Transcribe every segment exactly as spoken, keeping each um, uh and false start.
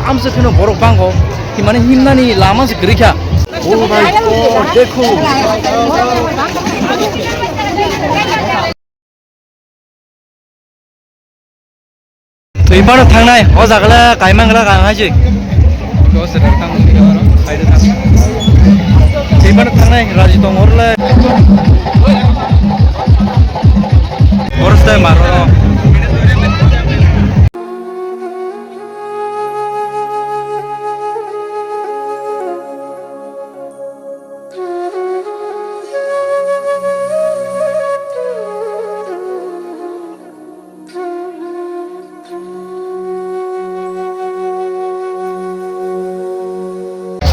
Amsa kheno borok bango, himani himnani lama se kwrwi kha. Oh my God, dekho. Twi phano thangnai, o jaga le kaimang la kang hai se. Twi phano thangnai, raji tong or le. Boros tai maro.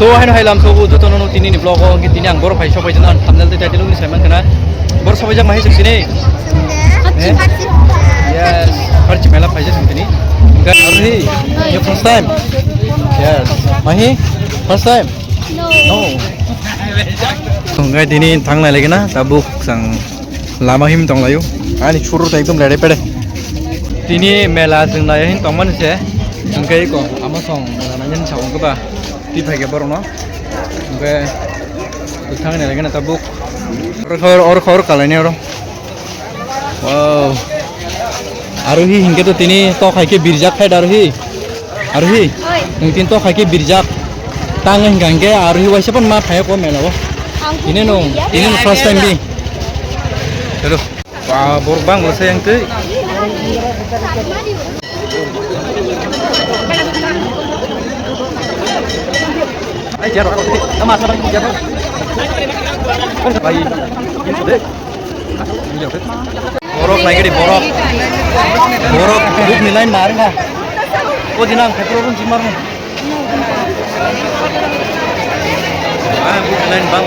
So, haino hai lam sobo jotono no tini ni vlog o, hwnkhe tini ang boro phai sopai jana, thumbnail tei title ni sai man khana. Boro sopai jak ma hai suk sini. Yes. Harchi mela phai jak sini. Hwnkhe Arohi, your first time? Yes. Mahi? First time? No. Hwnkhe tini thangnai lagi na, tabuk sang lama him tong laio. Ani churu tai ekdom lere pere. Tini mela jwng nai hin tongmani se. Hwnkhe iko ama song mela nai hin sa ungkha ba. Twi phai khe borok no. Hwnkhe thangnai lagi na tabuk. Or khor, or khor kalai ni oro. Wow. Arohi hwnkhe to tini tok hai khe birjak khai da Arohi. Arohi. Oi. Nwng tini tok hai khe birjak. Tang hwnkha hwnkhe Arohi waisa phan ma phai ko mela o. Tini nwng, tini nwng first time di. Hello. Ba, borok bang rwsa yang twi. Ai, jaro, ama, ama, jaro. Bai. Borok naigiri borok. Borok, duk ni line mar nga. O dinang petrol run jimar. Ah, duk ni line bang.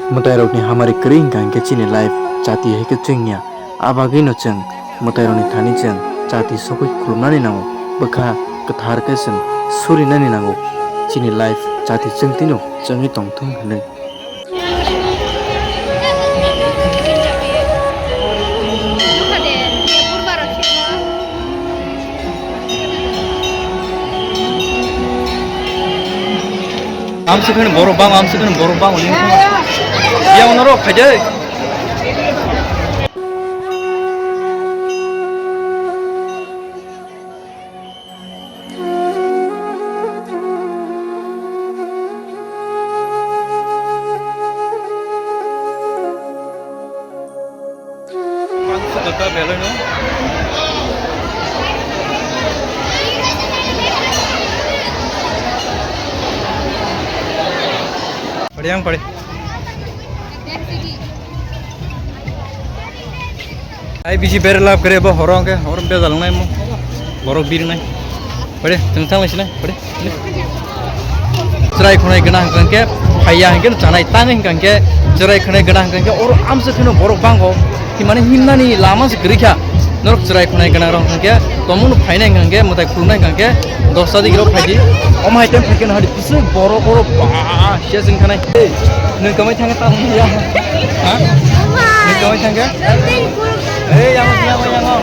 Mwtairokni hamari kwrwi wngkha hwnkhe chini life chati hai khe chwngya. A bagwino chwng mwtairokni thani chwng chati sogwi khulumnani nango, bwkha kwthar khe chwng surinani nango. Chini life chati chwngtwino chwngwi tongthung hwnwi. Amsukhan borok bang, amsukhan borok bang, yang norok khaide. Pade yang pade. Ai bisi bere lab kare bo horo hwnkhe horo bejal wngnai mo. Borok birnai. Pare, chwng thang lai sinai, pare. Chwrai khwnai gana hwnkhe phaiya hwnkhe chanai tang hwnkhe chwrai khwnai gana hwnkhe oro amsa kheno borok bango. Himani himnani lama se kwrwi kha. Norok chwrai khwnai gana rok hwnkhe tomung no phainai hwnkhe mwtai khulumnai hwnkhe dosta digi rok phaidi. Omo hai tem phaikhe no hadi bisi borok oro ba. Siya sing khanai. Hey, nung kamai thangka tamo ya? Ha? Nung kamai thangka? Hey, yang yang yang.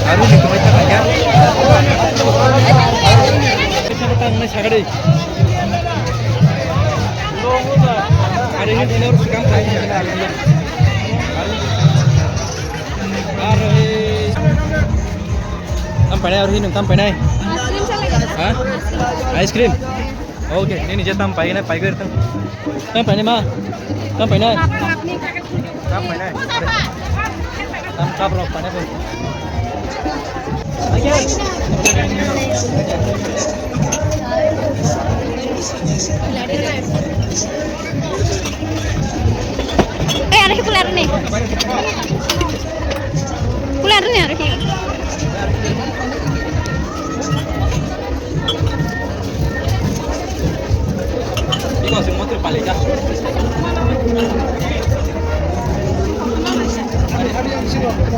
Aru nung kamai thangka ya? Thangka tamo nai sagari. Are ni dinner sikam thai. Aru he. Tam panai aru he nung tam panai. Ha? Ice cream. Okay, nini je tam paina, pai gari tam. Tam paina ma? Tam paina? Tam paina. Tam kap rok pane bo. Eh, ada kular ni. Kular ni ada.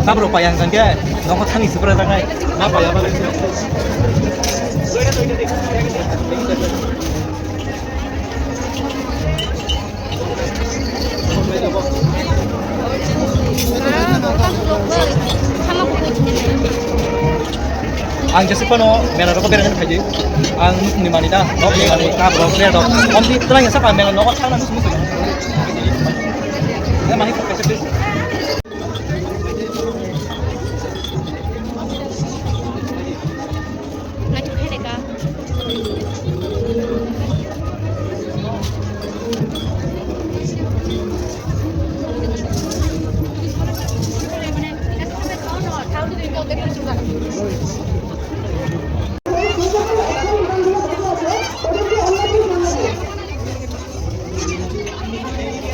Tabro payang jang ke, nokho thani sibra jang nai, ma paya ba. Ang jese phano mela rokho bereng khaidi. Ang nukni mani da, nok ni mani, kap rok, bre rok. Om di twlang ya saka mela nogo thangna nus nus. Ya mani kok kaisa please. Lagi phai deka.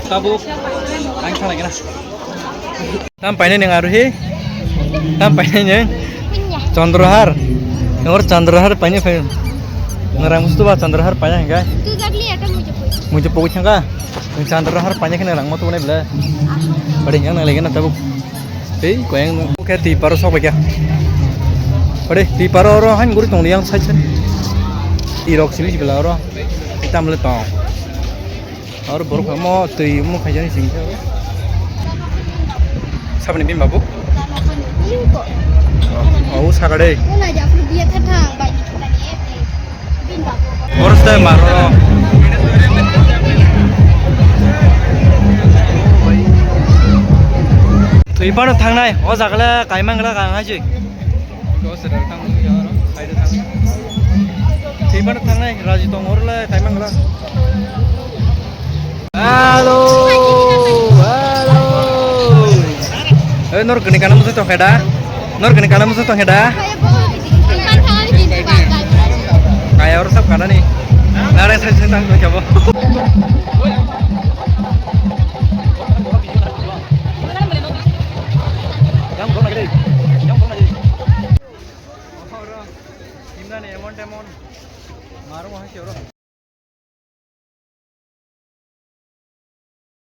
Tabuk, ang sana kena. Tam paine neng arohi. Tam paine neng. Punya. Chandrahar. Nor Chandrahar paine phai. Ngarang mustu ba Chandrahar paine hingga. Tu jagli ata mujhe poi. Mujhe poi thangka. Chandrahar paine khene rang mo tu ne bela. Bade yang nang lagi na tabuk. Tei koyang no. Oke, tei paro sok lagi. Bade tei paro oro han guri tong yang side side. Irok sini bela oro. Tam le tong. Aro borok phamo twi omo khaijani sing khe. Saboni bini babu? O, o sakadai. Oro se maro. Twi phano thangnai, o jagale kaimang gala kang haji. Twi phano thangnai, raji tong oro le kaimang gala. Hello, hello. Eh, nor kini kana musa tong khe da? Nor kini kana musa tong khe da? Kaya oro sab kana ni. Nare sai sai tang khe bo.